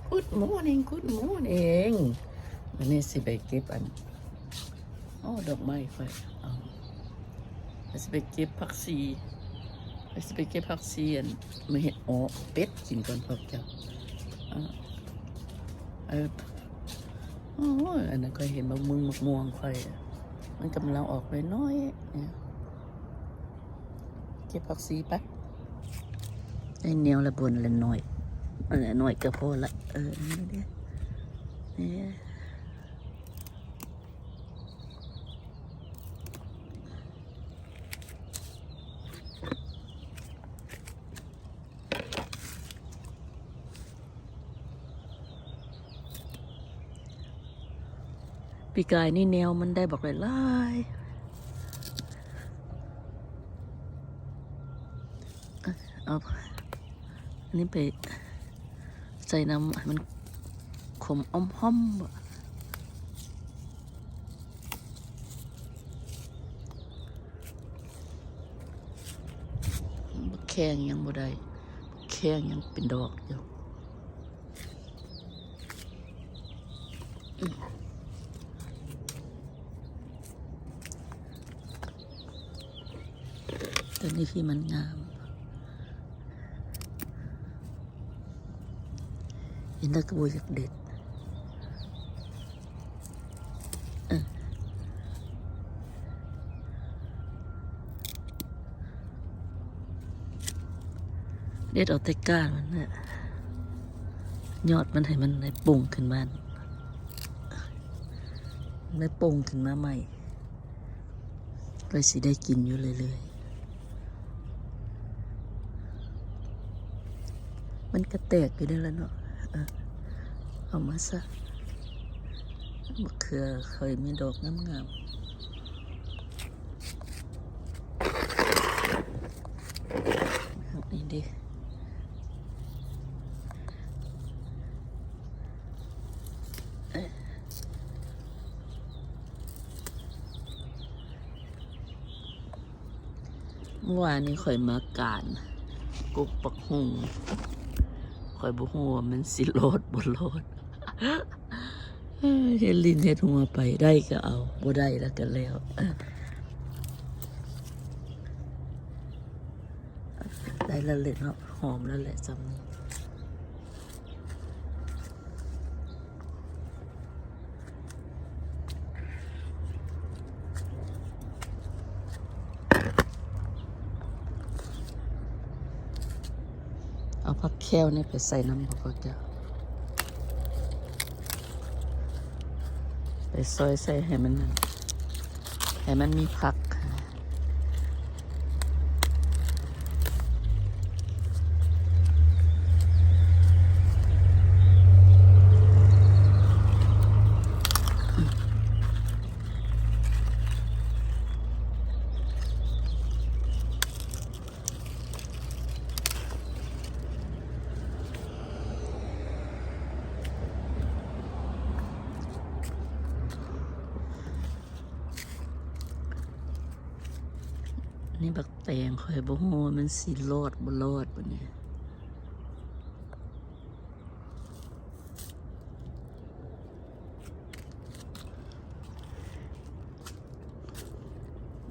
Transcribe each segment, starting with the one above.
Good morning, good morning. ມື້ນີ້ຊິໄປເກັບອັນ ໂອ້ ດອກໄມ້ຂ້ອຍ ເອົາ ຊິໄປເກັບຜັກຊີ ຊິໄປເກັບຜັກຊີ ອັນ ມາເຮັດເອາະເປັດກິນກ່ອນພວກເຈົ້າ. ເອີ ໂອ້ຍ ອັນນັ້ນຂ້ອຍເຫັນບັກມຶງບັກມ່ວງຂ້ອຍ ມັນກຳລັງອອກນ້ອຍໆ ເກັບຜັກຊີໄປ ໃຫ້ແນວລະບ່ອນລະໜ້ອຍ ອັນນ້ອຍກໍພໍລະ ເອີ ນີ້ເດ້ ນີ້. ປີກາຍນີ້ແນວມັນໄດ້ບັກຫຼາຍໆ ເອົາອັນນີ້ໄປໃສ່ນ້ຳໃຫ້ມັນຂົມອ້ອມໆ ບໍ່ ບັກແຂ້ງຍັງບໍ່ໄດ້ ບັກແຂ້ງຍັງເປັນດອກຢູ່. ຕົວນີ້ທີ່ມັນງາມ ເຫັນແລ້ວກໍບໍ່ຢາກເດັດ. ເອີ ເດັດເອົາແຕ່ກ້ານມັນນະ ຍອດມັນໃຫ້ມັນໄດ້ປົ່ງຂຶ້ນມາ ໄດ້ປົ່ງຂຶ້ນມາໃໝ່ ກໍຊິໄດ້ກິນຢູ່ເລື້ອຍໆ. ມັນກະແຕກຢູ່ເດ້ລະເນາະ ເອີ ເອົາມາຊະ ມະເຂືອຂ້ອຍມີດອກງາມໆ ນີ້ເດ້. ເມື່ອວານນີ້ຂ້ອຍມາການກົກບັກຫຸ່ງ ຂ້ອຍບໍ່ຮູ້ວ່າມັນຊິລອດບໍ່ລອດ ເຮັດຫຼິ້ນເຮັດຫົວໄປ ໄດ້ກໍເອົາ ບໍ່ໄດ້ລະກໍແລ້ວ ໄດ້ລະແຫຼະເນາະ ຫອມລະແຫຼະຊ່ຳນີ້. ເອົາຜັກແຂ້ວນີ້ໄປໃສ່ນຳບໍ່ພວກເຈົ້າ ໄປຊອຍໃສ່ໃຫ້ມັນ ໃຫ້ມັນມີຜັກ. ນີ້ບັກແຕງ ຂ້ອຍບໍ່ຮູ້ວ່າມັນຊິລອດບໍ່ລອດບັດນີ້.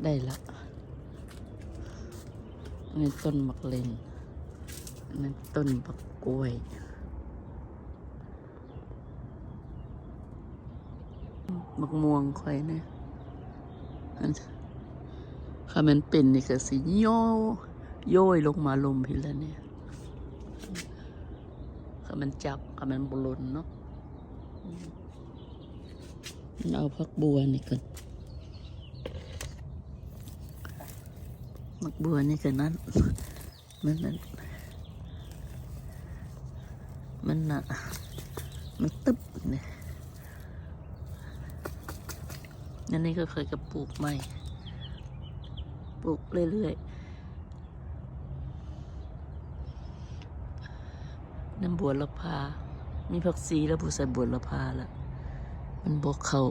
ໄດ້ລະ ອັນນີ້ຕົ້ນໝາກເລັ່ນ ອັນນັ້ນຕົ້ນບັກກ້ວຍ. ໝາກມ່ວງຂ້ອຍນີ້ ຄັນແມ່ນເປັນນີ້ກໍຊິໂຍ ໂຍຍລົງມາລຸ່ມພີ້ລະນີ້ ຄັນແມ່ນຈັບ ຄັນແມ່ນບໍ່ຫຼົ່ນເນາະ. ເອົາຜັກບົວນີ້ກ່ອນ ໝາກບົວນີ້ກໍນັ້ນ ມັນນັ້ນ ມັນນະ ມັນຕຶບນີ້. ອັນນີ້ກໍຂ້ອຍກໍປູກໃໝ່ ປູກເລື້ອຍໆ. ນ້ຳບົວລະພາ ມີຜັກຊີແລ້ວບໍ່ໃສ່ບົວລະພາລະ ມັນບໍ່ເຂົ້າ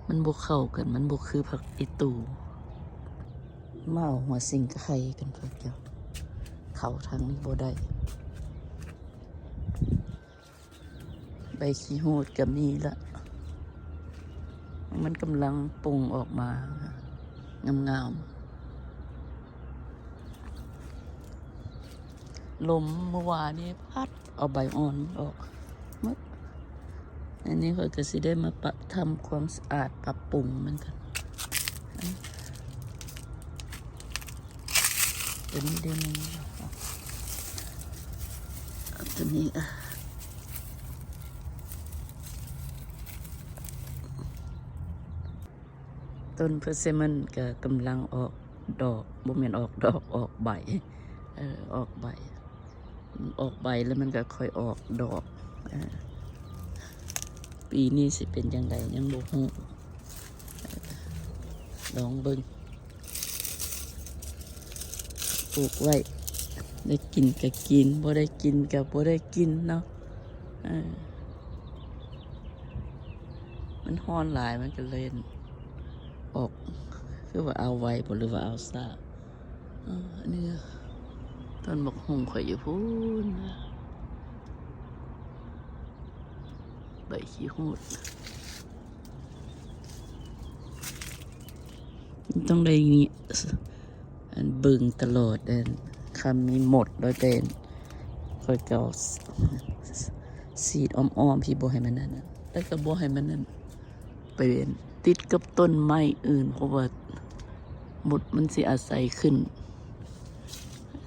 ມັນບໍ່ເຂົ້າກັນ ມັນບໍ່ຄືຜັກອີຕູ. ມາເອົາຫົວສິງໄຄກັນພວກເຈົ້າ ເຂົ້າທາງນີ້ບໍ່ໄດ້. ໃບຂີ້ຫູດກໍມີລະ ມັນກຳລັງປົ່ງອອກມາງາມໆ. ລົມມື້ວານນີ້ພັດເອົາໃບອ່ອນອອກໝົດ. ອັນນີ້ຂ້ອຍກໍຊິໄດ້ມາປະ ທຳຄວາມສະອາດ ປັບປຸງມັນກ່ອນ. ຕົວນີ້ໄດ້ໜຶ່ງ ເອົາຕົວນີ້ ຕົ້ນເພີເຊມອນກໍກຳລັງອອກດອກ ບໍ່ແມ່ນອອກດອກ ອອກໃບ ເອີ ອອກໃບ ອອກໃບແລ້ວມັນກໍຄ່ອຍອອກດອກ. ເອີ ປີນີ້ຊິເປັນຈັ່ງໃດຍັງບໍ່ຮູ້ ລອງເບິ່ງ. ປູກໄວ້ ໄດ້ກິນກໍກິນ ບໍ່ໄດ້ກິນກໍບໍ່ໄດ້ກິນເນາະ. ເອີ ມັນຮ້ອນຫຼາຍ ມັນກໍເລີຍອອກ ຄືວ່າເອົາໄວບໍ່ ຫຼືວ່າເອົາຊ້າ. ເອີ ອັນນີ້ຕົ້ນບັກຫຸ່ງຂ້ອຍຢູ່ພຸ້ນ ໃບຂີ້ຫູດ. ຕ້ອງໄດ້ ອັນ ເບິ່ງຕະຫຼອດ ອັນ ຄັນມີມົດແລ້ວແຕ່ ຂ້ອຍກໍ ສ- ສ- ສີດອ້ອມໆ ທີ່ບໍ່ໃຫ້ມັນນັ້ນ ແລ້ວກໍບໍ່ໃຫ້ມັນນັ້ນ ໄປຕິດກັບຕົ້ນໄມ້ອື່ນ ເພາະວ່າມົດມັນຊິອາໄສຂຶ້ນ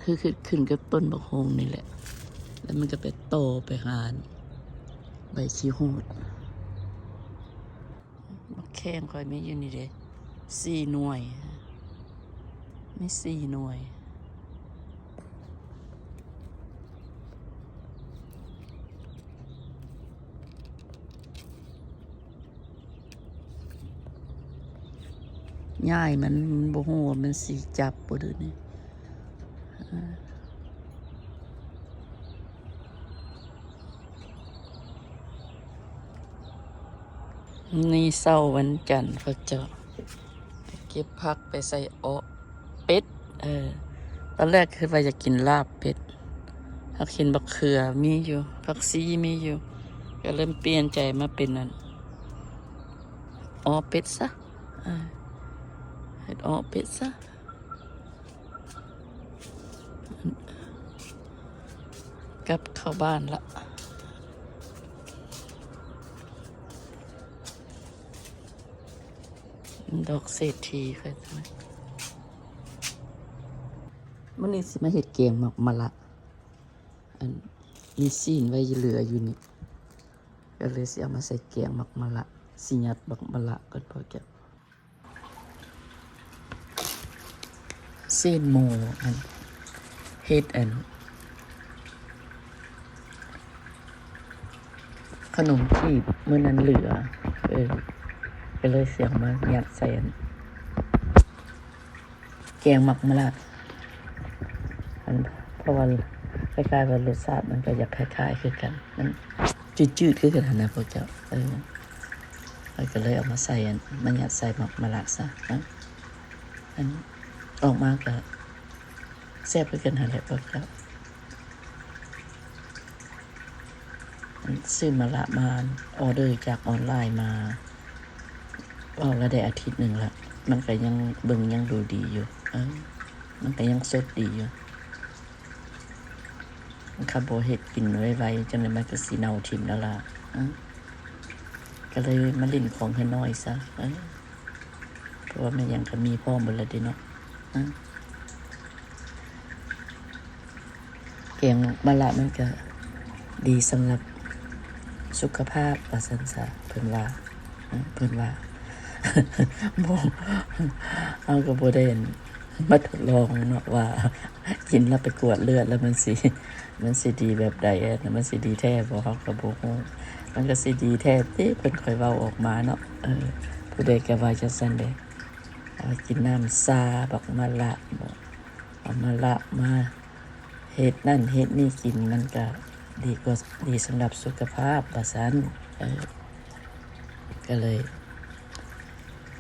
ຄື ຄືຂຶ້ນກັບຕົ້ນບັກຫຸ່ງນີ້ແຫຼະ ແລ້ວມັນກໍໄປຕໍ່ໄປຫາໃບຂີ້ຫູດ. ໝາກແຂ້ງຂ້ອຍມີຢູ່ນີ້ເດ້ ສີ່ໜ່ວຍ ມີສີ່ໜ່ວຍ. ຍ້າຍມັນ ມັນບໍ່ຮູ້ວ່າມັນຊິຈັບບໍ່ເດີນີ້. ນີ້ເຊົ້າວັນຈັນ ພວກເຈົ້າເກັບຜັກໄປໃສ່ເອາະເປັດ. ເອີ ຕອນແລກຄິດວ່າຢາກກິນລາບເປັດ ຫາກເຫັນບັກເຂືອມີຢູ່ ຜັກຊີມີຢູ່ ກໍເລີ່ມປ່ຽນໃຈມາເປັນອັນ ເອາະເປັດຊະ ເຮັດເອາະເປັດຊະ. ກັບເຂົ້າບ້ານລະ ດອກເສດຖີຂ້ອຍ. ມື້ນີ້ຊິມາເຮັດແກງໝາກມະລະ ອັນ ມີຊີ້ນໄວ້ເຫຼືອຢູ່ນີ້ ກໍເລີຍຊິເອົາມາໃສ່ແກງໝາກມະລະ. ຊິຫຍັດໝາກມະລະກ່ອນ ພໍແກະ ຊີ້ນໝູ ອັນ ເຮັດອັນ ຂະໜົມຈີບມື້ນັ້ນເຫຼືອ ເອີ ກໍເລີຍຊິເອົາມາຍັດໃສ່ອັນ ແກງໝາກມະລະ ອັນ ເພາະວ່າຄ້າຍໆວ່າລົດຊາດມັນກໍຢາກຄ້າຍໆຄືກັນ ມັນຈືດໆຄືກັນຫັ້ນນະພວກເຈົ້າ. ເອີ ຂ້ອຍກໍເລີຍເອົາມາໃສ່ອັນ ມາຍັດໃສ່ໝາກມະລະຊະ ເນາະ. ອັນ ອອກມາກໍແຊບຄືກັນຫັ້ນແຫຼະພວກເຈົ້າ. ຊື້ມະລະມາ ອໍເດີຈາກອອນລາຍມາ ເວົ້າລະໄດ້ອາທິດໜຶ່ງລະ ມັນກະຍັງເບິ່ງຍັງດູດີຢູ່ ເອີ ມັນກະຍັງສົດດີຢູ່. ຄັນບໍ່ເຮັດກິນໄວໆ ຈັ່ງໃດມັນກະຊິເນົ່າຖິ້ມແລ້ວລະ ເອີ ກະເລີຍມາຫຼິ້ນຂອງເຮືອນນ້ອຍຊະ ເອີ. ເພາະວ່າແມ່ນຫຍັງກະມີພ້ອມເບິດລະເດເນາະ. ແກງໝາກມະລະມັນກະດີສຳລັບສຸຂະພາບວ່າຊັ້ນຊະ ເພິ່ນວ່າ ເພິ່ນວ່າ ບໍ່ ເຮົາກະບໍ່ໄດ້ມາທົດລອງເນາະວ່າ ກິນແລ້ວໄປກວດເລືອດແລ້ວມັນຊິ ມັນຊິດີແບບໃດ ແລະມັນຊິດີແທ້ບໍ່ ເຮົາກໍບໍ່ຮູ້. ມັນກໍຊິດີແທ້ຕິ ເພິ່ນຄ່ອຍເວົ້າອອກມາເນາະ. ເອີ ຜູ້ໃດກໍວ່າຈັ່ງຊັ້ນເດ້ ເອົາກິນນ້ຳຊາບັກມະລະບໍ ເອົາມະລະມາເຮັດນັ້ນເຮັດນີ້ກິນ ມັນກໍດີກວ່າ ດີສຳລັບສຸຂະພາບວ່າຊັ້ນ. ເອີ ກໍເລີຍ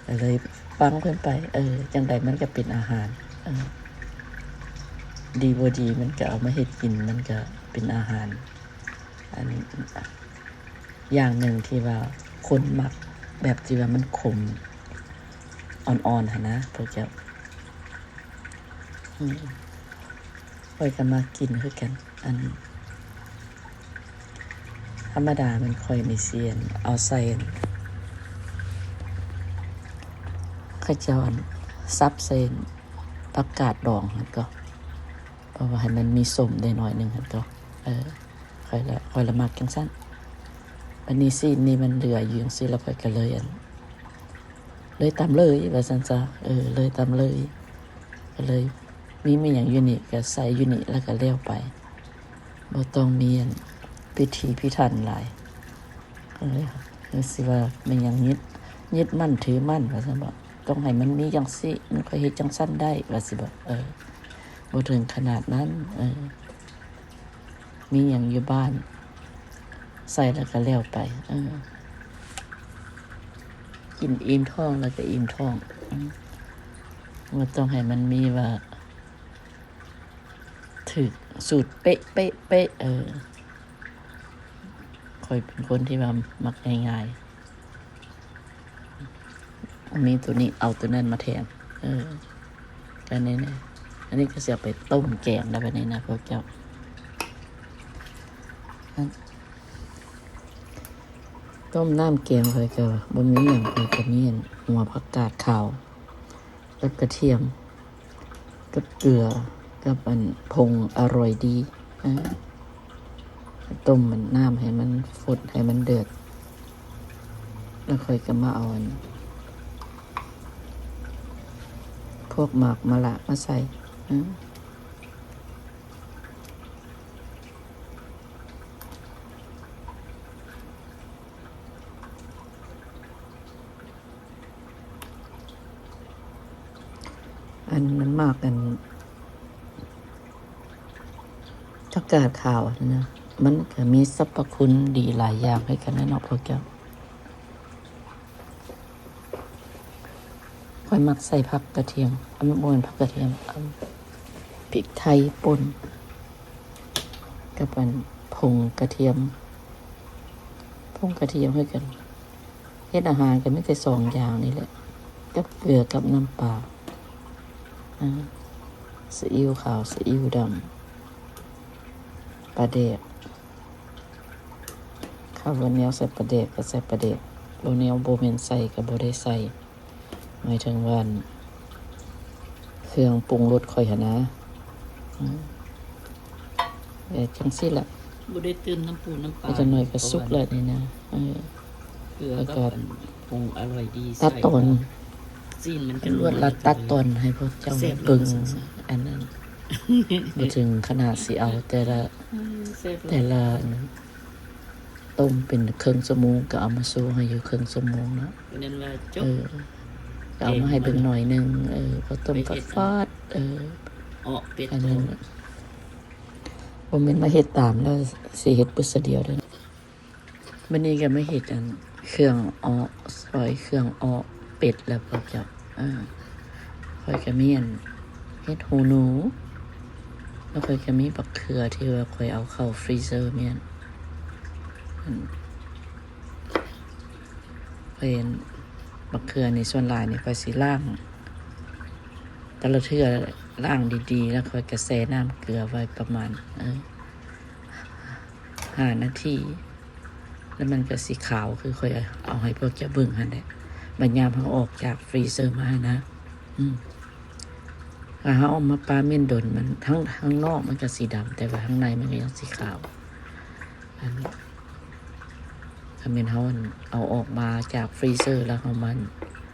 ກໍເລີຍຟັງເພິ່ນໄປ ເອີ ຈັ່ງໃດມັນກໍເປັນອາຫານ ເອີ ດີບໍ່ດີມັນກໍເອົາມາເຮັດກິນ ມັນກໍເປັນອາຫານ. ອັນ ຢ່າງໜຶ່ງທີ່ວ່າຄົນມັກແບບທີ່ວ່າມັນຂົມອ່ອນໆຫັ້ນນະພວກເຈົ້າ. ອືມ ຂ້ອຍກໍມັກກິນຄືກັນ. ອັນ ທຳມະດາແມ່ນຂ້ອຍນີ້ຊິເອົາໃສ່ ເຂົາເຈົ້າອັນ ສັບໃສ່ຜັກກາດດອງຫັ້ນກໍ ເພາະວ່າໃຫ້ມັນມີສົ້ມໄດ້ໜ້ອຍໜຶ່ງຫັ້ນກໍ ເອີ ຂ້ອຍລະ ຂ້ອຍລະມັກຈັ່ງຊັ້ນ. ບັດນີ້ຊີ້ນນີ້ມັນເຫຼືອຢູ່ຈັ່ງຊີ້ ລະຂ້ອຍກໍເລີຍອັນ ເລີຍຕຳເລີຍວ່າຊັ້ນຊະ. ເອີ ເລີຍຕຳເລີຍ ກໍເລີຍມີແມ່ນຫຍັງຢູ່ນີ້ກໍໃສ່ຢູ່ນີ້ ລະກໍແລ້ວໄປ ບໍ່ຕ້ອງມີອັນພິຖີພິຖັນຫຼາຍ. ກໍເລີຍ ຄືຊິວ່າແມ່ນຫຍັງຍຶດ ຍຶດໝັ້ນຖືໝັ້ນວ່າຊັ້ນບໍ ຕ້ອງໃຫ້ມັນມີຈັ່ງຊີ້ ມັນຄ່ອຍເຮັດຈັ່ງຊັ້ນໄດ້ວ່າຊິບໍ. ເອີ ບໍ່ເຖິງຂະໜາດນັ້ນ. ເອີ ມີຫຍັງຢູ່ບ້ານໃສ່ແລ້ວກໍແລ້ວໄປ. ເອີ ກິນອີ່ມທ້ອງແລ້ວກໍອີ່ມທ້ອງ. ເອີ ບໍ່ຕ້ອງໃຫ້ມັນມີວ່າຖືກສູດເປະໆ. ເອີ ຂ້ອຍເປັນຄົນທີ່ວ່າມັກງ່າຍໆ. ມີໂຕນີ້ເອົາໂຕນັ້ນມາແທນ. ເອີ ກໍນີ້ນະ ອັນນີ້ກໍຊິເອົາໄປຕົ້ມແກງໄດ້ບັດນີ້ນະພວກເຈົ້າ. ອັນ ຕົ້ມນ້ຳແກງຂ້ອຍກໍບໍ່ມີຫຍັງ ຂ້ອຍກໍມີອັນຫົວຜັກກາດຂາວ ກັບກະທຽມ ກັບເກືອ ກັບອັນຜົງອະຮ່ອຍດີ. ເອີ ຕົ້ມມັນ ນ້ຳໃຫ້ມັນຟົດ ໃຫ້ມັນເດືອດ ແລ້ວຂ້ອຍກໍມາເອົາອັນ ພວກໝາກມະລະມາໃສ່. ເອີ ອັນ ມັນໝາກອັນ ຜັກກາດຂາວຫັ້ນນະ ມັນກໍມີສັບພະຄຸນດີຫຼາຍຢ່າງໃຫ້ກັນນະເນາະພວກເຈົ້າ. ຂ້ອຍມັກໃສ່ຜັກກະທຽມ ອັນ ບໍ່ແມ່ນຜັກກະທຽມ ອັນ ພິກໄທປົ່ນ ກັບອັນ ຜົງກະທຽມ ຜົງກະທຽມຄືກັນ. ເຮັດອາຫານກໍມີແຕ່ສອງຢ່າງນີ້ແຫຼະ ກັບເກືອກັບນ້ຳປາ. ອາ ຊີອິ້ວຂາວ ຊີອິ້ວດຳ ປາແດກ. ຄັນວ່າແນວໃສ່ປາແດກກໍໃສ່ປາແດກ ບໍ່ແນວ ບໍ່ແມ່ນໃສ່ກໍບໍ່ໄດ້ໃສ່. ໝາຍເຖິງວ່າ ເຄື່ອງປຸງລົດຂ້ອຍຫັ້ນນະ. ອືມ ແບບຈັ່ງຊີ້ລະ ບໍ່ໄດ້ຕື່ມນ້ຳປູນ້ຳປາ ຈັກໜ້ອຍກໍສຸກແລ້ວນີ້ນະ. ເອີ ເກືອກັບ ແລ້ວກໍ ອັນ ຜົງອະຮ່ອຍດີ ຕັດຕອນ ຊີ້ນມັນກໍ ລວດລາດຕັດຕອນໃຫ້ພວກເຈົ້າເບິ່ງ. ອັນນັ້ນ ບໍ່ເຖິງຂະໜາດຊິເອົາແຕ່ລະ ແຕ່ລະ ຕົ້ມເປັນເຄິ່ງຊົ່ວໂມງ ກໍເອົາມາໂຊໃຫ້ຢູ່ເຄິ່ງຊົ່ວໂມງເນາະ. ເອີ ກໍເອົາມາໃຫ້ເບິ່ງໜ້ອຍໜຶ່ງ. ເອີ ພໍຕົ້ມຟາດໆ. ເອີ ອັນນັ້ນ ບໍ່ແມ່ນມາເຮັດຕາມແລ້ວຊິເຮັດປຶດສະດຽວເດີ້. ມື້ນີ້ກໍມາເຮັດອັນ ເຄື່ອງເອາະ ຊອຍເຄື່ອງເອາະເປັດແລ້ວພວກເຈົ້າ. ເອີ ຂ້ອຍກໍມີອັນ ເຫັດຫູໜູ ແລ້ວຂ້ອຍກໍມີບັກເຂືອທີ່ວ່າຂ້ອຍເອົາເຂົ້າຟຣີເຊີ ແມ່ນ ອັນ ເປັນບັກເຂືອນີ້ ສ່ວນຫຼາຍນີ້ຂ້ອຍຊິລ້າງ ແຕ່ລະເທື່ອລ້າງດີໆ ແລ້ວຂ້ອຍກໍແຊ່ນ້ຳເກືອໄວ້ປະມານ ເອີ ຫ້ານາທີ ແລ້ວມັນກໍຊິຂາວ ຄືຂ້ອຍເອົາໃຫ້ພວກເຈົ້າເບິ່ງຫັ້ນແຫຼະ. ບັດຍາມເຮົາອອກຈາກຟຣີເຊີມານະ ອືມ ຖ້າເຮົາເອົາມາປະເໝັນດົນ ມັນ ທາງ ທາງນອກມັນກໍຊິດຳ ແຕ່ວ່າທາງໃນມັນກໍຍັງຊິຂາວ. ອັນ ຖ້າແມ່ນເຮົາ ອັນ ເອົາອອກມາຈາກຟຣີເຊີ ແລ້ວເຮົາມາ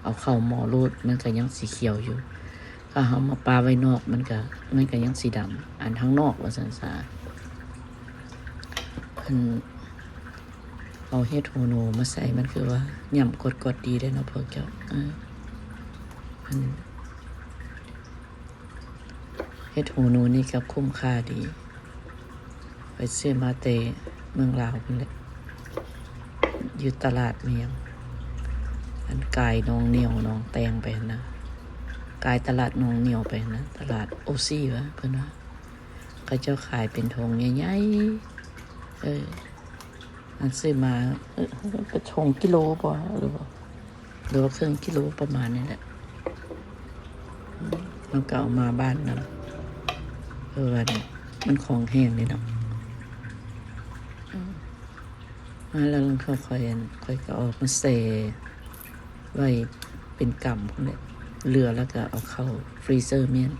ເອົາເຂົ້າໝໍ້ໂລດ ມັນກໍຍັງສີຂຽວຢູ່. ຖ້າເຮົາມາປະໄວ້ນອກ ມັນກໍ ມັນກໍຍັງສີດຳ ອັນ ທາງນອກວ່າຊັ້ນສາ. ອັນ ເອົາເຫັດຫູໜູມາໃສ່ ມັນຄືວ່າຫຍ້ຳກອດໆ ດີເດ້ເນາະພວກເຈົ້າ. ເອີ ອັນ ເຫັດຫູໜູນີ້ກໍຄຸ້ມຄ່າດີ. ຂ້ອຍຊື້ມາແຕ່ເມືອງລາວພຸ້ນແຫຼະ ຢູ່ຕະຫຼາດແມ່ນຫຍັງ ອັນກາຍໜອງໜຽວ ໜອງແຕງໄປຫັ້ນນະ ກາຍຕະຫຼາດໜອງໜຽວໄປຫັ້ນນະ ຕະຫຼາດໂອຊີຫວາ ເພິ່ນວ່າ ເຂົາເຈົ້າຂາຍເປັນຖົງໃຫຍ່ໆ. ເອີ ອັນຊື້ມາ ເອີ ເປັນຖົງກິໂລບໍ່ ຫຼືວ່າ ຫຼືວ່າເຄິ່ງກິໂລປະມານນີ້ແຫຼະ. ເຮົາກໍເອົາມາບ້ານນຳ ເພາະວ່າມັນຂອງແຫ້ງເດ້ເນາະ. ມາແລ້ວລາງເທື່ອຂ້ອຍ ຂ້ອຍກໍເອົາມາແຊ່ໄວ້ເປັນກຳພຸ້ນແຫຼະ ເຫຼືອແລ້ວກໍເອົາເຂົ້າຟຣີເຊີມ້ຽນ.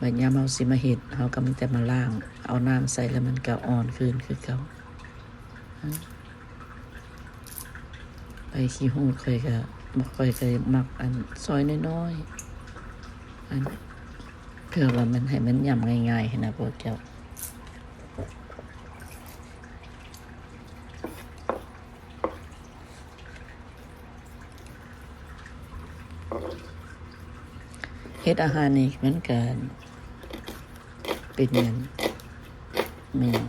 ບັດຍາມເຮົາຊິມາເຮັດ ເຮົາກໍມີແຕ່ມາລ້າງ ເອົານ້ຳໃສ່ແລ້ວມັນກໍອ່ອນຄືນຄືເກົ່າ. ໃບຂີ້ຫູດຂ້ອຍກໍ ຂ້ອຍກໍມັກອັນຊອຍນ້ອຍໆ ອັນ ເພື່ອວ່າມັນໃຫ້ມັນຫຍ້ຳງ່າຍໆ ຫັ້ນນະພວກເຈົ້າ. ເຮັດອາຫານນີ້ມັນກະເປັນຫຍັງ ແມ່ນຫຍັງ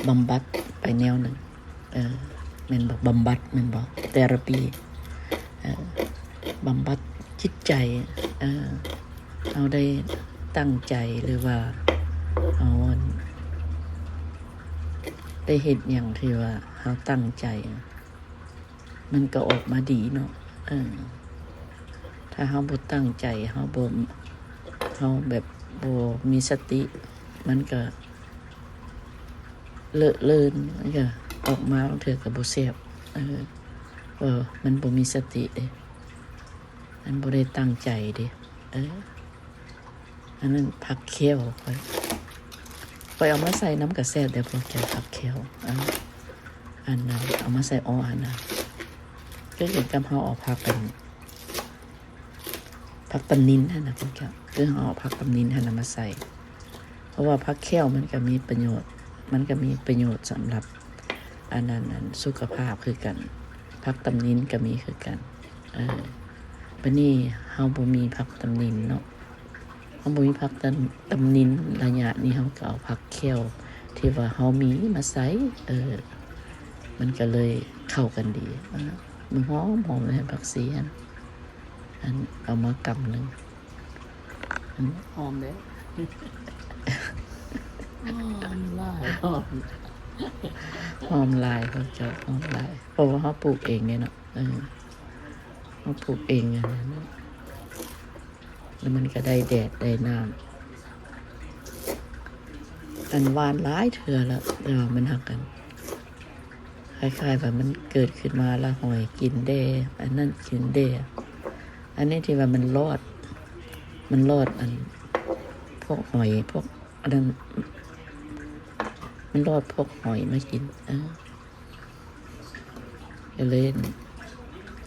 ບຳບັດໄປແນວໜຶ່ງ ເອີ ແມ່ນບໍ່? ບຳບັດແມ່ນບໍ່? ເທຣາປີ ເອີ ບຳບັດຈິດໃຈ ເອີ ເຮົາໄດ້ຕັ້ງໃຈ ຫຼືວ່າເຮົາ ອັນ ໄດ້ເຮັດຫຍັງທີ່ວ່າເຮົາຕັ້ງໃຈ ມັນກໍອອກມາດີເນາະ. ເອີ ຖ້າເຮົາບໍ່ຕັ້ງໃຈ ເຮົາບໍ່ ເຮົາແບບບໍ່ມີສະຕິ ມັນກໍເລາະເລີນ ມັນກໍອອກມາ ບາງເທື່ອກໍບໍ່ແຊບ. ເອີ ເອີ ມັນບໍ່ມີສະຕິເດ້ ມັນບໍ່ໄດ້ຕັ້ງໃຈເດ້. ເອີ ອັນນັ້ນຜັກແຂ້ວຂ້ອຍ ຂ້ອຍເອົາມາໃສ່ນຳກະແຊບເດ້ພວກເຈົ້າ ຜັກແຂ້ວ ອັນ ອັນນັ້ນເອົາມາໃສ່ ອໍ ອັນນັ້ນ ຄືກັນກັບເຮົາເອົາຜັກ ອັນ ຜັກຕຳນິນຫັ້ນນະພວກເຈົ້າ ຄືເຮົາເອົາຜັກຕຳນິນຫັ້ນນະມາໃສ່ ເພາະວ່າຜັກແຂ້ວມັນກະມີປະໂຫຍດ ມັນກະມີປະໂຫຍດສຳລັບ ອັນນັ້ນ ອັນ ສຸຂະພາບຄືກັນ ຜັກຕຳນິນກະມີຄືກັນ. ເອີ ບາດນີ້ເຮົາບໍ່ມີຜັກຕຳນິນເນາະ ເຮົາບໍ່ມີຜັກຕຳ ຕຳນິນ ໄລຍະນີ້ເຮົາກໍເອົາຜັກແຂ້ວທີ່ວ່າເຮົາມີມາໃສ່ ເອີ ມັນກໍເລີຍເຂົ້າກັນດີ. ເອີ ມັນຫອມໆ ເລີຍ ຜັກຊີຫັ້ນ ອັນ ເອົາມາກຳໜຶ່ງ ຫອມເດ້ ຫອມຫຼາຍ ຫອມ ຫອມຫຼາຍ ພວກເຈົ້າ ຫອມຫຼາຍ ເພາະວ່າເຮົາປູກເອງເດ້ເນາະ. ເອີ ເຮົາປູກເອງ ອັນນັ້ນ ແລ້ວມັນກໍໄດ້ແດດໄດ້ນ້ຳ ອັນຫວ່ານຫຼາຍເທື່ອແລ້ວ ແຕ່ວ່າມັນຫາກ ອັນ ຄ້າຍໆວ່າມັນເກີດຂຶ້ນມາລະຫອຍກິນແດ່ ອັນນັ້ນກິນແດ່ ອັນນີ້ທີ່ວ່າມັນລອດ ມັນລອດ ອັນ ພວກຫອຍ ພວກ ອັນນັ້ນ ມັນລອດພວກຫອຍມາກິນ ເອີ ກໍເລີຍ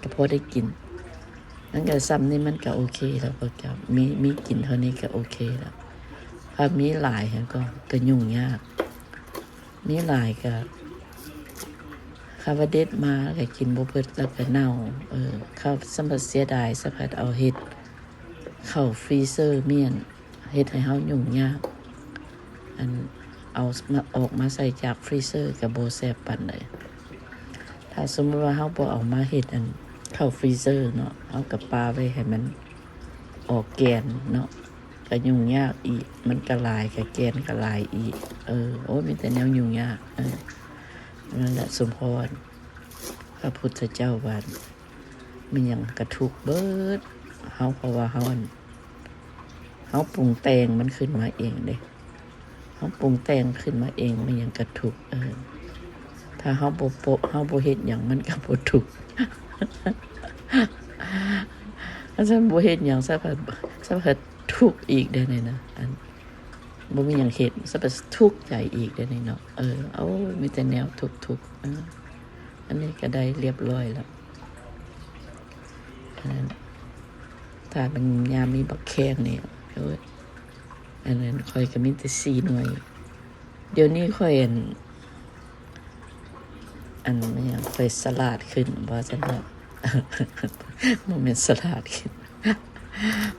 ກໍພໍໄດ້ກິນ ມັນກໍ ສ່ຳນີ້ມັນກໍໂອເຄແລ້ວ ພວກເຈົ້າ ມີ ມີກິນເທົ່ານີ້ກໍໂອເຄແລ້ວ. ຖ້າມີຫຼາຍຫັ້ນກໍ ກໍຫຍຸ້ງຍາກ ມີຫຼາຍກໍ ຄັນວ່າເດັດມາແລ້ວກໍກິນບໍ່ເບິດ ແລ້ວກໍເນົ່າ ເອີ ເຂົາສ່ຳພັດເສຍດາຍ ສ່ຳພັດເອົາເຮັດເຂົ້າຟຣີເຊີມ້ຽນ ເຮັດໃຫ້ເຮົາຫຍຸ້ງຍາກ ອັນ ເອົາມາ ອອກມາໃສ່ຈາກຟຣີເຊີກໍບໍ່ແຊບປານໃດ. ຖ້າສົມມຸດວ່າເຮົາບໍ່ເອົາມາເຮັດ ອັນ ເຂົ້າຟຣີເຊີເນາະ ເຮົາກໍປະໄວ້ໃຫ້ມັນອອກແກ່ນເນາະ ກໍຫຍຸ້ງຍາກອີກ ມັນກໍຫຼາຍ ກໍແກ່ນກໍຫຼາຍອີກ ເອີ ໂອ້ຍ ມີແຕ່ແນວຫຍຸ້ງຍາກ ເອີ ນັ້ນແຫຼະ ສົມພໍນ ພະພຸດທະເຈົ້າວ່າ ແມ່ນຫຍັງກະທຸກເບິດ ເຮົາ ເພາະວ່າເຮົາ ອັນ ເຮົາປຸງແຕ່ງມັນຂຶ້ນມາເອງເດ້ ເຮົາປຸງແຕ່ງຂຶ້ນມາເອງ ແມ່ນຫຍັງກະທຸກ ເອີ ຖ້າເຮົາບໍ່ໂປະ ເຮົາບໍ່ເຮັດຫຍັງ ມັນກະບໍ່ທຸກ ຄັນຊັ້ນບໍ່ເຮັດຫຍັງ ຊະພັດ ຊະພັດທຸກອີກເດ້ນີ້ນະ ອັນ ບໍ່ມີຫຍັງເຮັດ ຊະພັດທຸກໃຈອີກເດ້ນີ້ເນາະ ເອີ ໂອ້ຍ ມີແຕ່ແນວທຸກໆ ເອີ ອັນນີ້ກໍໄດ້ລຽບລ້ອຍແລ້ວ ອັນນັ້ນ ຖ້າມັນຍາມມີບັກແຂ້ງນີ້ ໂອ້ຍ ອັນນັ້ນຂ້ອຍກໍມີແຕ່ສີ່ໜ່ວຍ ດຽວນີ້ຂ້ອຍ ອັນ ອັນ ແມ່ນຫຍັງ ຂ້ອຍສະຫຼາດຂຶ້ນວ່າຊັ້ນເຖາະ ບໍ່ແມ່ນສະຫຼາດຂຶ້ນ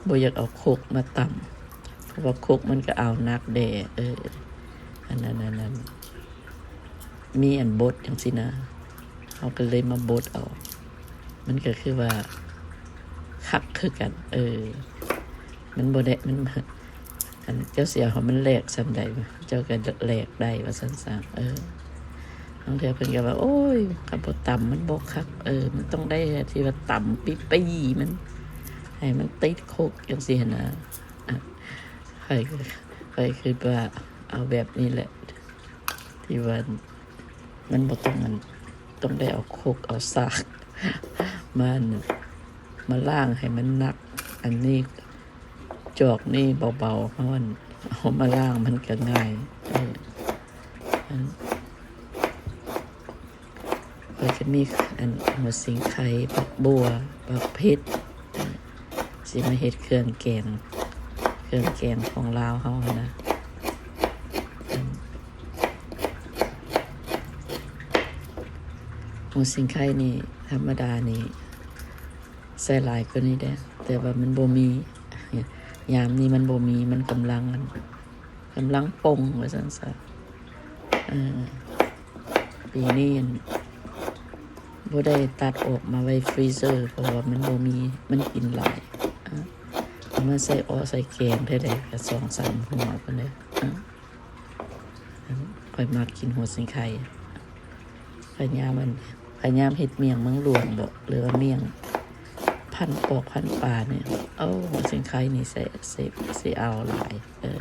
ບໍ່ຢາກເອົາຄົກມາຕຳ ເພາະວ່າຄົກມັນກໍເອົາໜັກແດ່ ເອີ ອັນນັ້ນ ອັນນັ້ນ ມີອັນບົດຈັ່ງຊີ້ນະ ເຮົາກໍເລີຍມາບົດເອົາ ມັນກໍຄືວ່າຄັກຄືກັນ ເອີ ມັນບໍ່ໄດ້ ມັນ ອັນ ເຈົ້າຊິເອົາໃຫ້ມັນແຫຼກສ່ຳໃດ ເຈົ້າກໍແຫຼກໄດ້ວ່າຊັ້ນຊະ ເອີ ບາງເທື່ອເພິ່ນກໍວ່າ ໂອ້ຍ ຄັນບໍ່ຕຳມັນບໍ່ຄັກ ເອີ ມັນຕ້ອງໄດ້ທີ່ວ່າຕຳປີໆ ມັນ ໃຫ້ມັນຕິດຄົກຈັ່ງຊີ້ຫັ້ນນະ. ອະ ຂ້ອຍ ຂ້ອຍຄິດວ່າເອົາແບບນີ້ແຫຼະ ທີ່ວ່າມັນບໍ່ຕ້ອງ ອັນ ຕ້ອງໄດ້ເອົາຄົກເອົາສາກມາ ອັນ ມາລ້າງໃຫ້ມັນໜັກ. ອັນນີ້ ຈອກນີ້ເບົາໆ ເຮົາ ອັນ ເອົາມາລ້າງມັນກໍງ່າຍ. ເອີ ອັນ ຂ້ອຍຈະມີ ອັນ ຫົວສີໄຄ, ຜັກບົ່ວ, ບັກເຜັດ ເອີ ຊິມາເຮັດເຄື່ອງແກງ ເຄື່ອງແກງຂອງລາວເຮົາຫັ້ນນະ. ອັນ ຫົວສີໄຄນີ້ ທຳມະດານີ້ ໃສ່ຫຼາຍກວ່ານີ້ແດ່ ແຕ່ວ່າມັນບໍ່ມີ ຍາມນີ້ມັນບໍ່ມີ ມັນກຳລັງ ອັນ ກຳລັງປົ່ງວ່າຊັ້ນຊະ. ເອີ ປີນີ້ ອັນ ບໍ່ໄດ້ຕັດອອກມາໄວ້ຟຣີເຊີ ເພາະວ່າມັນບໍ່ມີ ມັນກິນຫຼາຍ. ເອົາມາໃສ່ເອາະໃສ່ແກງເທື່ອໃດກໍສອງສາມຫົວພຸ້ນແຫຼະ. ຂ້ອຍມັກກິນຫົວສີໄຄ ພະຍາຍາມ ອັນ ພະຍາຍາມເຮັດໝ້ຽງເມືອງຫຼວງບໍ ຫຼືວ່າໝ້ຽງພັນປອກພັນປານີ້ ໂອ້ ຫົວສີໄຄນີ້ ຊິ ຊິ ຊິເອົາຫຼາຍ. ເອີ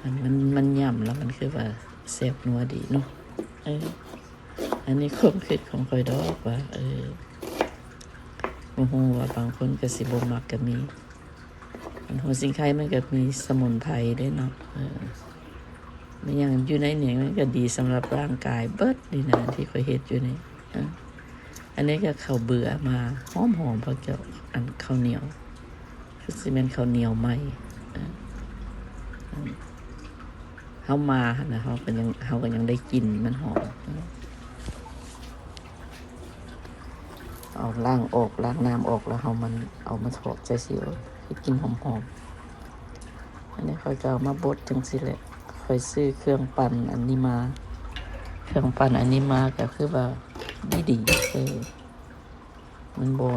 ມັນ ມັນ ມັນຫຍ້ຳແລ້ວມັນຄືວ່າແຊບນົວດີເນາະ. ເອີ ອັນນີ້ຄວາມຄິດຂອງຂ້ອຍດອກວ່າ ເອີ ບໍ່ຮູ້ວ່າບາງຄົນກໍຊິບໍ່ມັກກໍມີ. ອັນຫົວສີໄຄມັນກໍມີສະໝຸນໄພເດ້ເນາະ. ເອີ ແມ່ນຫຍັງຢູ່ໃນນີ້ມັນກໍດີສຳລັບຮ່າງກາຍເບິດນີ້ນະ ທີ່ຂ້ອຍເຮັດຢູ່ນີ້. ເອີ ອັນນີ້ກໍເຂົ້າເບືອມາ ຫອມໆ ພວກເຈົ້າ ອັນເຂົ້າໜຽວ ຄືຊິແມ່ນເຂົ້າໜຽວໃໝ່. ເອີ ເຮົາມາຫັ້ນນະ ເຮົາກໍຍັງ ເຮົາກໍຍັງໄດ້ກິ່ນມັນຫອມ. ເອົາລ້າງອອກ ລ້າງນ້ຳອອກ ແລ້ວເຮົາມັນເອົາມາທອດໃສ່ຊິ ເອີ ໃຫ້ກິ່ນຫອມໆ. ອັນນີ້ຂ້ອຍກໍເອົາມາບົດຈັ່ງຊີ້ແຫຼະ. ຂ້ອຍຊື້ເຄື່ອງປັ່ນອັນນີ້ມາ ເຄື່ອງປັ່ນອັນນີ້ມາກໍຄືວ່າດີໆ ເອີ ມັນບໍ່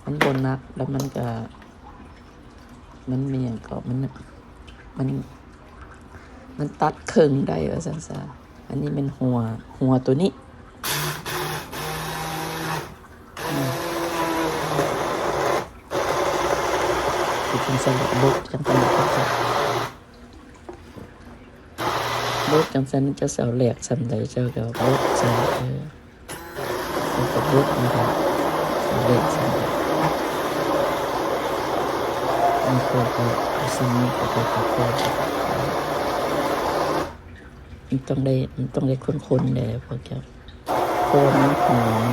ມັນບໍ່ໜັກ ແລ້ວມັນກໍ ມັນມີຫຍັງເກາະ ມັນ ມັນ ມັນຕັດເຄິ່ງໄດ້ວ່າຊັ້ນຊະ. ອັນນີ້ແມ່ນຫົວ ຫົວໂຕນີ້ ອືມ ເຮັດຈັ່ງຊັ້ນແຫຼະ ບົດຈັ່ງຊັ້ນແຫຼະ ບົດຈັ່ງຊັ້ນ ເຈົ້າຊິເອົາແຫຼກສ່ຳໃດ ເຈົ້າກໍບົດໃສ່ ເອີ ແລ້ວກໍບົດນີ້ແຫຼະ ເອົາແຫຼກສ່ຳໃດ ມັນກໍ ກໍສ່ຳນີ້ກໍພໍ ກໍພໍ. ມັນຕ້ອງໄດ້ ມັນຕ້ອງໄດ້ຄົນໆ ແດ່ພວກເຈົ້າ ເພາະວ່າມັນຫອມ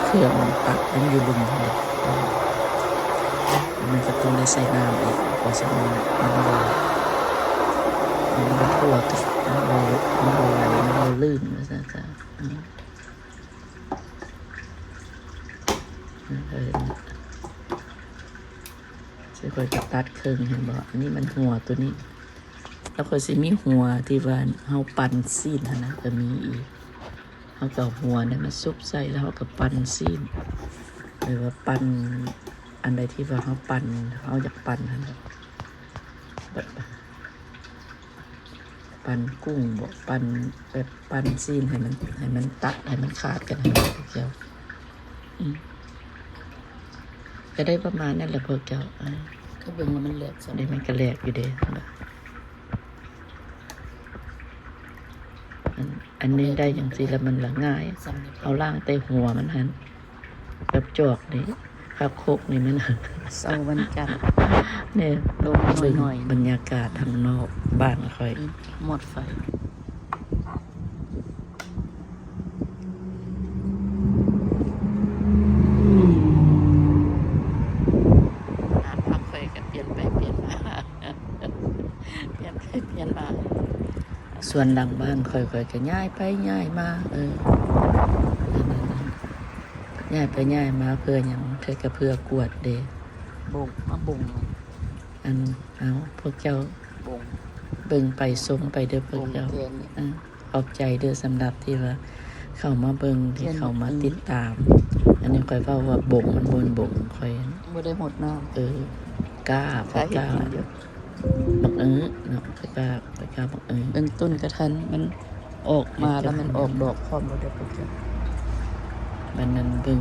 ເຄື່ອງມັນຕັດ ມັນຢູ່ລຸ່ມຫັ້ນແຫຼະ. ເອີ ມັນກໍຕ້ອງໄດ້ໃສ່ນ້ຳອີກ ເພາະສະນັ້ນມັນບໍ່ ມັນບໍ່ທົ່ວກັນ ມັນບໍ່ ມັນບໍ່ ມັນບໍ່ລື່ນວ່າຊັ້ນຊະ. ອືມ ເອີ ຊິຂ້ອຍກໍຕັດເຄິ່ງ ເຫັນບໍ່? ອັນນີ້ມັນຫົວໂຕນີ້ ແລ້ວຂ້ອຍຊິມີຫົວທີ່ວ່າເຮົາປັ່ນຊີ້ນຫັ້ນນະ ກໍມີອີກ. ເຮົາກໍເອົາຫົວນັ້ນມາຊຸບໃສ່ ແລ້ວເຮົາກໍປັ່ນຊີ້ນ ຫຼືວ່າປັ່ນອັນໃດທີ່ວ່າເຮົາປັ່ນ ເຮົາຢາກປັ່ນຫັ້ນນະ ແບບ ປັ່ນກຸ້ງບໍ ປັ່ນແບບ ປັ່ນຊີ້ນໃຫ້ມັນ ໃຫ້ມັນຕັດ ໃຫ້ມັນຂາດກັນຫັ້ນນະ ພວກເຈົ້າ. ອືມ ກໍໄດ້ປະມານນັ້ນແຫຼະພວກເຈົ້າ. ອາ ກໍເບິ່ງວ່າມັນແຫຼກສ່ຳໃດ ມັນກໍແຫຼກຢູ່ເດ້ ເຫັນບໍ່? ອັນ ອັນນີ້ໄດ້ຈັ່ງຊີ້ລະມັນລະງ່າຍ ເຮົາລ້າງແຕ່ຫົວມັນຫັ້ນ ກັບຈອກນີ້ ກັບຄົກນີ້ມັນ ເຊົ້າວັນຈັນ ນີ້ ລົມໜ້ອຍໆ ບັນຍາກາດທາງນອກບ້ານຂ້ອຍ ໝົດໄຟ. ບ້ານພັກຂ້ອຍກໍປ່ຽນໄປປ່ຽນມາ ປ່ຽນໄປປ່ຽນມາ. ສວນຫຼັງບ້ານຂ້ອຍ ຂ້ອຍກໍຍ້າຍໄປຍ້າຍມາ ເອີ ອັນນັ້ນ ຍ້າຍໄປຍ້າຍມາເພື່ອຫຍັງ? ແທ້ກໍເພື່ອກວດເດ້ ບົງ ມາບົງ ອັນ ເອົາ ພວກເຈົ້າບົງ ເບິ່ງໄປຊົມໄປເດີພວກເຈົ້າ ບົງແກນນີ້ ເອີ ຂອບໃຈເດີສຳລັບທີ່ວ່າເຂົ້າມາເບິ່ງ ທີ່ເຂົ້າມາຕິດຕາມ. ອັນນີ້ຂ້ອຍເວົ້າວ່າບົງ ມັນບໍ່ບົງ ຂ້ອຍບໍ່ໄດ້ຫົດນ້ຳ ເອີ ກ້າ ຂ້ອຍກ້າ ກິນຢູ່ ບັກເອີເນາະ ຂ້ອຍກະ ຂ້ອຍກະບັກເອີ ເບິ່ງຕົ້ນກະທັນ ມັນອອກມາແລ້ວມັນອອກດອກພ້ອມແລ້ວເດີ້ພວກເຈົ້າ. ບັດນັ້ນເບິ່ງ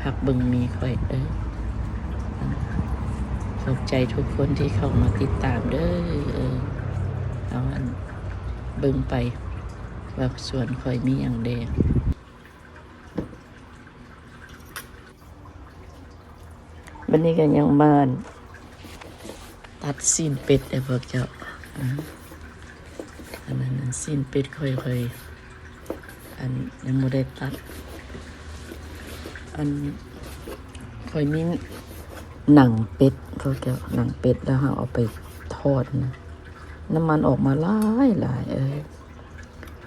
ຜັກເບິ່ງໝີ່ຂ້ອຍເດີ້. ຂອບໃຈທຸກຄົນທີ່ເຂົ້າມາຕິດຕາມເດີ້. ເອີ ເອົາອັນ ເບິ່ງໄປວ່າສວນຂ້ອຍມີຫຍັງແດ່. ບັດນີ້ກໍຍັງມາຕັດຊີ້ນເປັດເດີ້ພວກເຈົ້າ. ອາ ອັນນັ້ນ ຊີ້ນເປັດຂ້ອຍ ຂ້ອຍ ອັນ ຍັງບໍ່ໄດ້ຕັດ. ອັນ ຂ້ອຍມີໜັງເປັດພວກເຈົ້າ ໜັງເປັດ ແລ້ວເຮົາເອົາໄປທອດນະ ນ້ຳມັນອອກມາຫຼາຍໆ ເອີ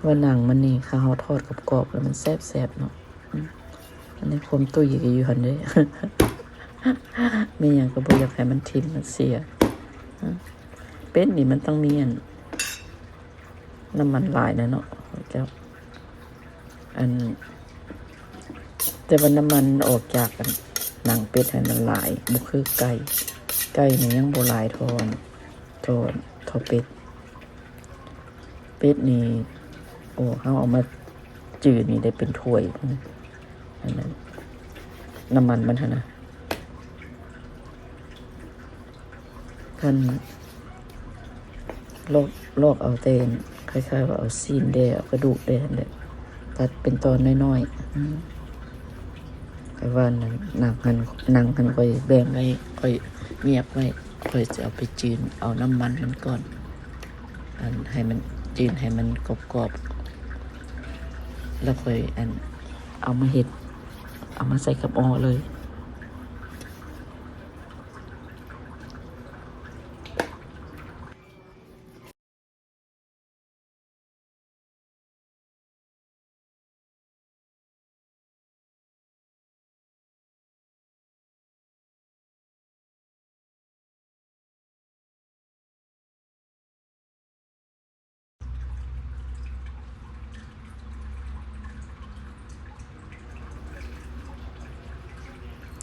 ວ່າໜັງມັນນີ້ ຄັນເຮົາທອດກອບໆ ແລ້ວມັນແຊບໆ ເນາະ. ອືມ ອັນນີ້ຄວາມຕຸ້ຍກໍຢູ່ຫັ້ນເດ້ ແມ່ນຫຍັງກໍບໍ່ຢາກໃຫ້ມັນຖິ້ມມັນເສຍ. ເປັດນີ້ມັນຕ້ອງມີອັນ ນ້ຳມັນຫຼາຍແດ່ເນາະເຈົ້າ. ອັນ ແຕ່ວ່ານ້ຳມັນອອກຈາກອັນໜັງເປັດຫັ້ນມັນຫຼາຍ ບໍ່ຄືໄກ່. ໄກ່ນີ້ຍັງບໍ່ຫຼາຍເທົ່າ ເທົ່າ ເທົ່າເປັດ. ເປັດນີ້ ໂອ້ ເຮົາເອົາມາຈືນນີ້ໄດ້ເປັນຖ້ວຍ ອັນນັ້ນ ນ້ຳມັນມັນຫັ້ນນະ. ຄັນລອກ ລອກເອົາແຕ່ ຄ້າຍໆ ວ່າເອົາຊີ້ນແດ່ ເອົາກະດູກແດ່ຫັ້ນແຫຼະ ຕັດເປັນຕອນນ້ອຍໆ. ອືມ ຂ້ອຍວ່າໜັງ ໜັງຫັ້ນ ໜັງຫັ້ນຂ້ອຍແບ່ງໄວ້ ຂ້ອຍງຽບໄວ້ ຂ້ອຍຊິເອົາໄປຈືນເອົານ້ຳມັນມັນກ່ອນ ອັນ ໃຫ້ມັນຈືນ ໃຫ້ມັນກອບໆ ແລ້ວຂ້ອຍ ອັນ ເອົາມາເຮັດ ເອົາມາໃສ່ກັບອໍ້ເລີຍ.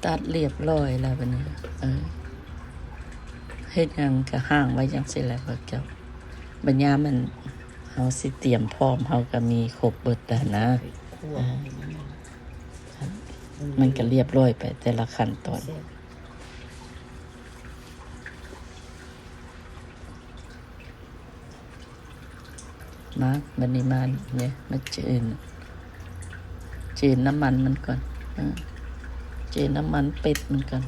ຕັດລຽບຮ້ອຍແລ້ວບັດນີ້ ເອີ ເຮັດຫຍັງກໍຫ້າງໄວ້ຈັ່ງຊີ້ແຫຼະພວກເຈົ້າ. ບັດຍາມມັນ ເຮົາຊິຕຽມພ້ອມ ເຮົາກໍມີຄົບເບິດຫັ້ນນະ. ເອີ ມັນກໍລຽບຮ້ອຍໄປແຕ່ລະຂັ້ນຕອນ. ມາ ບັດນີ້ມາເນຍ ມາຈືນ ຈືນນ້ຳມັນມັນກ່ອນ ເອີ ຈືນນ້ຳມັນເປັດມັນກ່ອນ.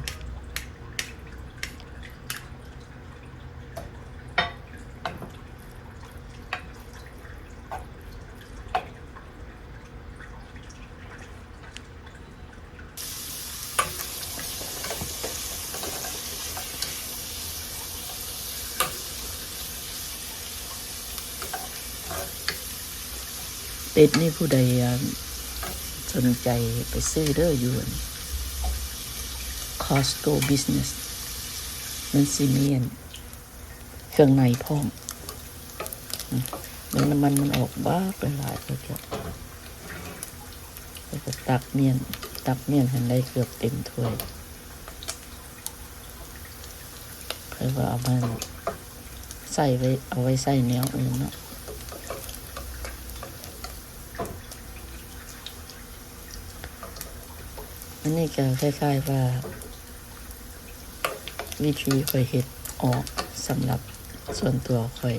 ເປັດນີ້ຜູ້ໃດ ອັນ ສົນໃຈໄປຊື້ເດີ້ ຢູ່ອັນ Costco Business ມັນຊິມີອັນ ເຄື່ອງໃນພ້ອມ. ອືມ ເບິ່ງນ້ຳມັນມັນອອກບາກຫຼາຍໆ ແລ້ວກໍ ແລ້ວກໍຕັກມ້ຽນ ຕັກມ້ຽນໃຫ້ໄດ້ເກືອບເຕັມຖ້ວຍ ເພື່ອວ່າເອົາມາໃສ່ໄວ້ ເອົາໄວ້ໃສ່ແນວອື່ນເນາະ. ອັນນີ້ກໍຄ້າຍໆວ່າ ວິທີຂ້ອຍເຮັດອອກ ສຳລັບສ່ວນຕົວຂ້ອຍ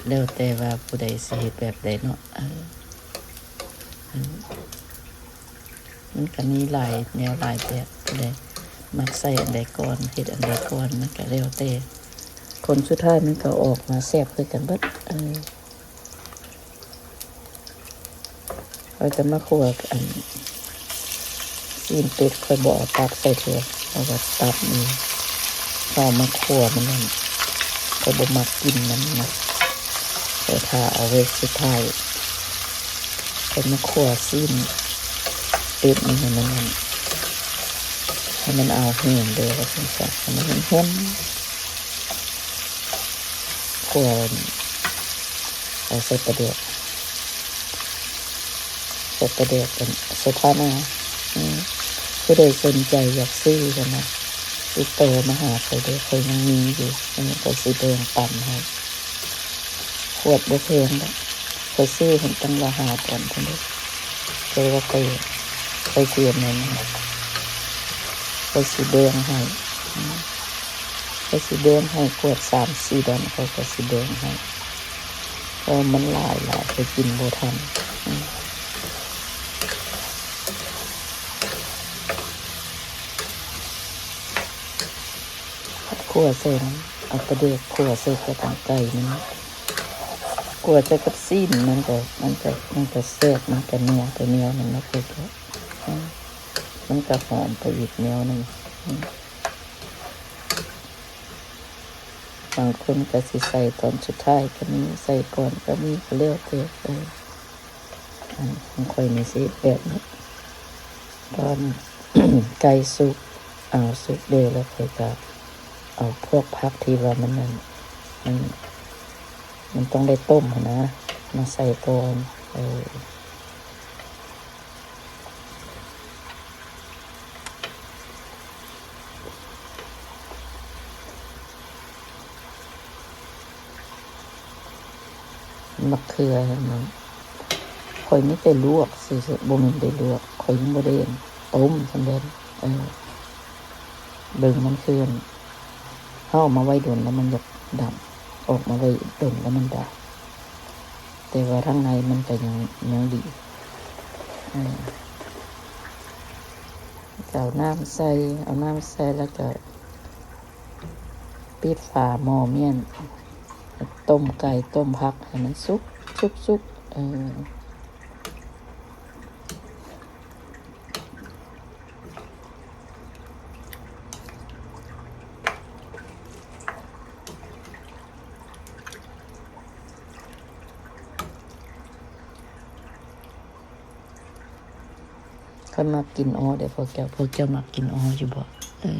ແລ້ວແຕ່ວ່າຜູ້ໃດຊິເຮັດແບບໃດເນາະ. ເອີ ມັນກໍມີຫຼາຍແນວຫຼາຍແບບ ຜູ້ໃດມັກໃສ່ອັນໃດກ່ອນ ເຮັດອັນໃດກ່ອນ ມັນກໍແລ້ວແຕ່. ຜົນສຸດທ້າຍມັນກໍອອກມາແຊບຄືກັນເບິດ. ເອີ ຂ້ອຍຈະມາຂົ້ວອັນ ຊີ້ນເປັດ ຂ້ອຍບໍ່ເອົາຕັບໃສ່ເທື່ອ ເອົາແຕ່ຕັບນີ້ ເອົາມາຂົ້ວມັນນັ້ນ ຂ້ອຍບໍ່ມັກກິນມັນນະ ຂ້ອຍຖ້າເອົາໄວ້ສຸດທ້າຍ ຂ້ອຍມາຂົ້ວຊີ້ນເປັດນີ້ໃຫ້ມັນ ໃຫ້ມັນອາວແຫ້ງເດີ້ ວ່າຊັ້ນຊະ ໃຫ້ມັນແຫ້ງໆ. ຂົ້ວ ເອົາໃສ່ປາແດກ ໃສ່ປາແດກກັນ ໃສ່ຂ່າໜ້າ. ອືມ ຜູ້ໃດສົນໃຈຢາກຊື້ຫັ້ນນະ ຕິດຕໍ່ມາຫາຂ້ອຍເດີ້ ຂ້ອຍຍັງມີຢູ່ ອັນນີ້ຂ້ອຍຊິແບ່ງປັນໃຫ້ ຂວດບໍ່ແພງດອກ ຂ້ອຍຊື້ຫັ້ນຕັ້ງລະຫ້າດອນພຸ້ນເດີ້ ແຕ່ວ່າຂ້ອຍ ຂ້ອຍຊິອັນນັ້ນ ຂ້ອຍຊິແບ່ງໃຫ້ ອືມ ຂ້ອຍຊິແບ່ງໃຫ້ ຂວດສາມສີ່ດອນ ຂ້ອຍກໍຊິແບ່ງໃຫ້ ເພາະມັນຫຼາຍໆ ຂ້ອຍກິນບໍ່ທັນ ອືມ. ຄັນຂົ້ວໃສ່ນັ້ນ ເອົາປາແດກຂົ້ວໃສ່ກັບອັນໄກ່ມັນ ຂົ້ວໃສ່ກັບຊີ້ນ ມັນກະ ມັນກະ ມັນກະແຊບ ມັນກະນົວ ແຕ່ແນວນັ້ນນະ ເພິ່ນກະ ອືມ ມັນກະຫອມໄປອີກແນວໜຶ່ງ ອືມ ບາງຄົນກະຊິໃສ່ຕອນສຸດທ້າຍກະມີ ໃສ່ກ່ອນກະມີ ກະແລ້ວແຕ່ ເອີ ອັນຂອງຂ້ອຍນີ້ຊິເຮັດແບບນີ້ ຕອນໄກ່ສຸກ ເອົາ ສຸກແລ້ວ ແລ້ວຂ້ອຍກະເອົາພວກຜັກທີ່ວ່າມັນນັ້ນ ມັນ ມັນຕ້ອງໄດ້ຕົ້ມຫັ້ນນະ ມາໃສ່ກ່ອນ ເອີ. ໝາກເຂືອຫັ້ນນະ ຂ້ອຍມີແຕ່ລວກຊື່ໆ ບໍ່ແມ່ນໄດ້ລວກ ຂ້ອຍຍັງບໍ່ໄດ້ຕົ້ມສ່ຳໃດ ເອີ ເບິ່ງມັນຄື ເຮົາເອົາມາໄວ້ດົນແລ້ວມັນຢາກດຳ ອອກມາໄວ້ດົນແລ້ວມັນດຳ ແຕ່ວ່າທາງໃນມັນກະຍັງ ຍັງດີ ເອີ ກະເອົານ້ຳໃສ່ ເອົານ້ຳໃສ່ແລ້ວກະປິດຝາໝໍ້ມ້ຽນ ຕົ້ມໄກ່ ຕົ້ມຜັກໃຫ້ມັນສຸກ ສຸກ ສຸກ ເອີ. ຂ້ອຍມັກກິນເອາະເດ້ພວກເຈົ້າ ພວກເຈົ້າມັກກິນເອາະຢູ່ບໍ່? ເອີ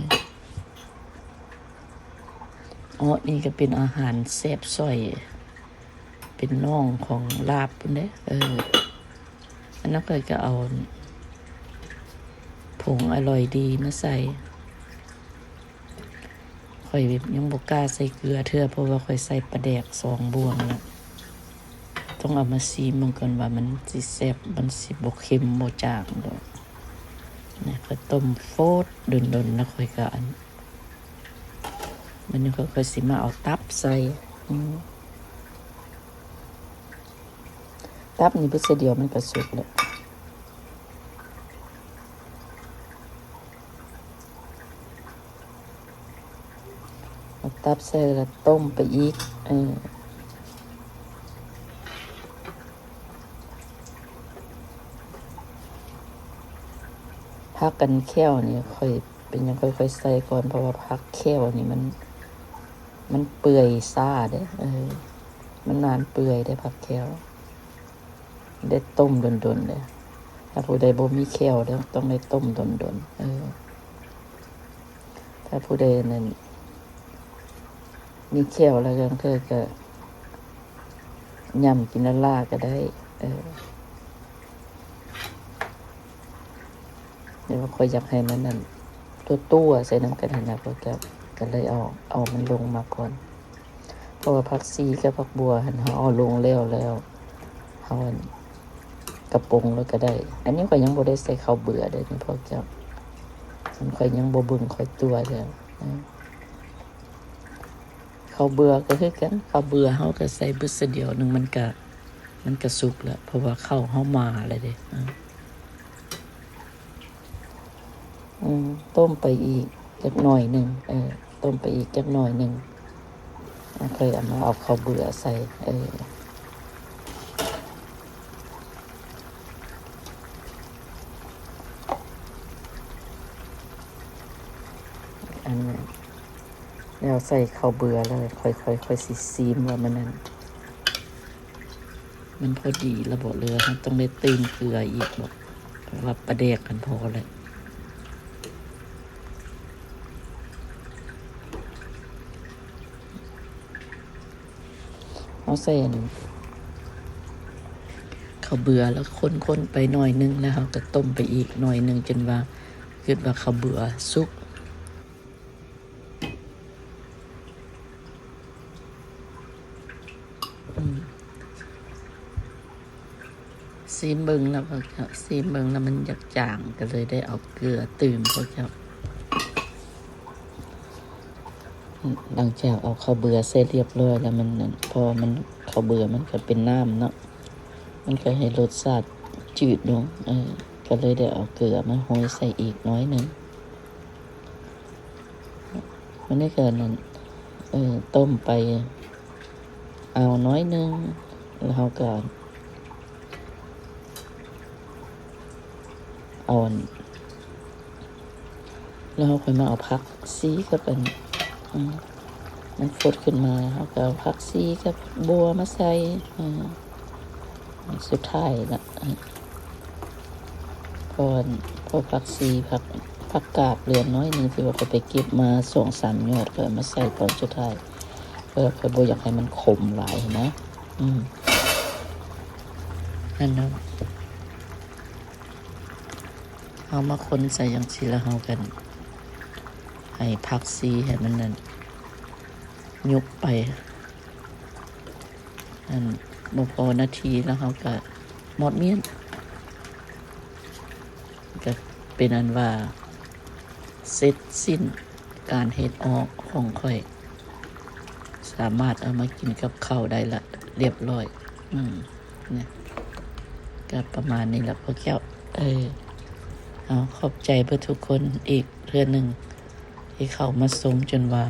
ເອາະນີ້ກະເປັນອາຫານແຊບຊ້ອຍ ເປັນນ້ອງຂອງລາບພຸ້ນເດ້ ເອີ ອັນນັ້ນຂ້ອຍກະເອົາຜົງອະລ່ອຍດີມາໃສ່ ຂ້ອຍຍັງບໍ່ກ້າໃສ່ເກືອເທື່ອ ເພາະວ່າຂ້ອຍໃສ່ປາແດກສອງບ່ວງແລ້ວ ຕ້ອງເອົາມາຊີມເບິ່ງກ່ອນວ່າມັນຊິແຊບ ມັນຊິບໍ່ເຄັມບໍ່ຈາງດອກ ນີ້ຂ້ອຍຕົ້ມໂຟດດົນໆ ແລ້ວຂ້ອຍກະອັນ ບາດນີ້ຂ້ອຍ ຂ້ອຍຊິມາເອົາຕັບໃສ່ ອືມ ຕັບນີ້ເບິດເທື່ອດຽວມັນກະສຸກແລ້ວ ເອົາຕັບໃສ່ແລ້ວກະຕົ້ມໄປອີກ ເອີ ຜັກອັນແຂ້ວນີ້ຂ້ອຍ ເປັນຫຍັງຂ້ອຍ ຂ້ອຍໃສ່ກ່ອນ ເພາະວ່າຜັກແຂ້ວນີ້ມັນ ມັນເປື່ອຍຊ້າເດ້ ເອີ ມັນນານເປື່ອຍເດ້ຜັກແຂ້ວ ໄດ້ຕົ້ມດົນໆເດ້ ຖ້າຜູ້ໃດບໍ່ມີແຂ້ວເດ້ ຕ້ອງໄດ້ຕົ້ມດົນໆ ເອີ ຖ້າຜູ້ໃດນັ້ນ ມີແຂ້ວແລ້ວ ລາງເທື່ອກະຫຍ້ຳກິນລ້າໆກະໄດ້ ເອີ ແຕ່ວ່າຂ້ອຍຢາກໃຫ້ມັນນັ້ນ ຕົວໆໃສ່ນຳກັນຫັ້ນນະ ພວກເຈົ້າ ກະເລີຍເອົາ ເອົາມັນລົງມາກ່ອນ ເພາະວ່າຜັກຊີກັບຜັກບົ່ວຫັ້ນ ເຮົາເອົາລົງແລ້ວ ແລ້ວເຮົາ ອັນ ກະປົງແລ້ວກະໄດ້ ອັນນີ້ຂ້ອຍຍັງບໍ່ໄດ້ໃສ່ເຂົ້າເບືອເດີ້ນີ້ພວກເຈົ້າ ຂ້ອຍຍັງບໍ່ເບິ່ງຂ້ອຍຕົວເທື່ອ ເຂົ້າເບືອກະຄືກັນ ເຂົ້າເບືອເຮົາກະໃສ່ບຶດຊະດຽວໜຶ່ງ ມັນກະ ມັນກະສຸກແລ້ວ ເພາະວ່າເຂົ້າເຮົາໝາແລ້ວເດ້ ອືມ ຕົ້ມໄປອີກຈັກໜ້ອຍໜຶ່ງ ເອີ ຕົ້ມໄປອີກຈັກໜ້ອຍໜຶ່ງ ແລ້ວຄ່ອຍເອົາມາ ເອົາເຂົ້າເບືອໃສ່ ເອີ ອັນ ແລ້ວໃສ່ເຂົ້າເບືອແລ້ວ ຄ່ອຍ ຄ່ອຍ ຄ່ອຍຊິຊີມວ່າມັນນັ້ນ ມັນພໍດີລະບໍ ຫຼືວ່າເຮົາຕ້ອງໄດ້ຕື່ມເກືອອີກບໍ? ເພາະວ່າປາແດກຫັ້ນພໍແລ້ວ. ເຮົາໃສ່ອັນ ເຂົ້າເບືອ ແລ້ວຄົນໆໄປໜ້ອຍໜຶ່ງ ແລ້ວເຮົາກະຕົ້ມໄປອີກໜ້ອຍໜຶ່ງ ຈົນວ່າ ຄິດວ່າເຂົ້າເບືອສຸກ. ຊີມເບິ່ງແລ້ວ ພວກເຈົ້າ ຊີມເບິ່ງແລ້ວມັນຢາກຈາງ ກໍເລີຍໄດ້ເອົາເກືອຕື່ມ ພວກເຈົ້າ. ຫຼັງຈາກເອົາເຂົ້າເບືອໃສ່ລຽບລ້ອຍແລ້ວ ມັນນັ້ນ ເພາະວ່າມັນ ເຂົ້າເບືອມັນກໍເປັນນ້ຳເນາະ ມັນກໍໃຫ້ລົດຊາດຈືດລົງ ເອີ ກໍເລີຍໄດ້ເອົາເກືອມາໂຮຍໃສ່ອີກໜ້ອຍໜຶ່ງ. ມັນນີ້ກໍນັ້ນ ເອີ ຕົ້ມໄປ ເອົາໜ້ອຍໜຶ່ງ ແລ້ວເຮົາກໍເອົາ ແລ້ວເຮົາຄ່ອຍມາເອົາຜັກຊີກັບອັນ ອືມ ມັນຟົດຂຶ້ນມາ ເຮົາກໍເອົາຜັກຊີກັບບົວມາໃສ່ ອືມ ສຸດທ້າຍລະ ເພາະ ເພາະຜັກຊີ ຜັກ ຜັກກາດເຫຼືອໜ້ອຍໜຶ່ງ ທີ່ວ່າຂ້ອຍໄປເກັບມາສອງສາມຍອດ ຂ້ອຍເອົາມາໃສ່ຕອນສຸດທ້າຍ ເພາະຂ້ອຍບໍ່ຢາກໃຫ້ມັນຂົມຫຼາຍນະ ອືມ ຫັ້ນນະ. ເຮົາມາຄົນໃສ່ຈັ່ງຊີ້ ແລ້ວເຮົາກໍໃຫ້ຜັກຊີໃຫ້ມັນນັ້ນ ຍຸບໄປ ອັນ ບໍ່ພໍນາທີ ແລ້ວເຮົາກໍໝົດມ້ຽນ ກໍເປັນອັນວ່າເສັດສິ້ນການເຮັດອອກຂອງຂ້ອຍ ສາມາດເອົາມາກິນກັບເຂົ້າໄດ້ລະ ລຽບລ້ອຍ ອືມ ນະ ກໍປະມານນີ້ລະພວກເຈົ້າ ເອີ ເອົາ ຂອບໃຈເບິດທຸກຄົນອີກເທື່ອໜຶ່ງ ທີ່ເຂົ້າມາຊົມຈົນວ່າ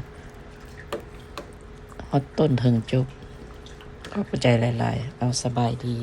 ຮອດຕົ້ນເຖິງຈົບ ຂອບໃຈຫຼາຍໆ ເອົາ ສະບາຍດີ.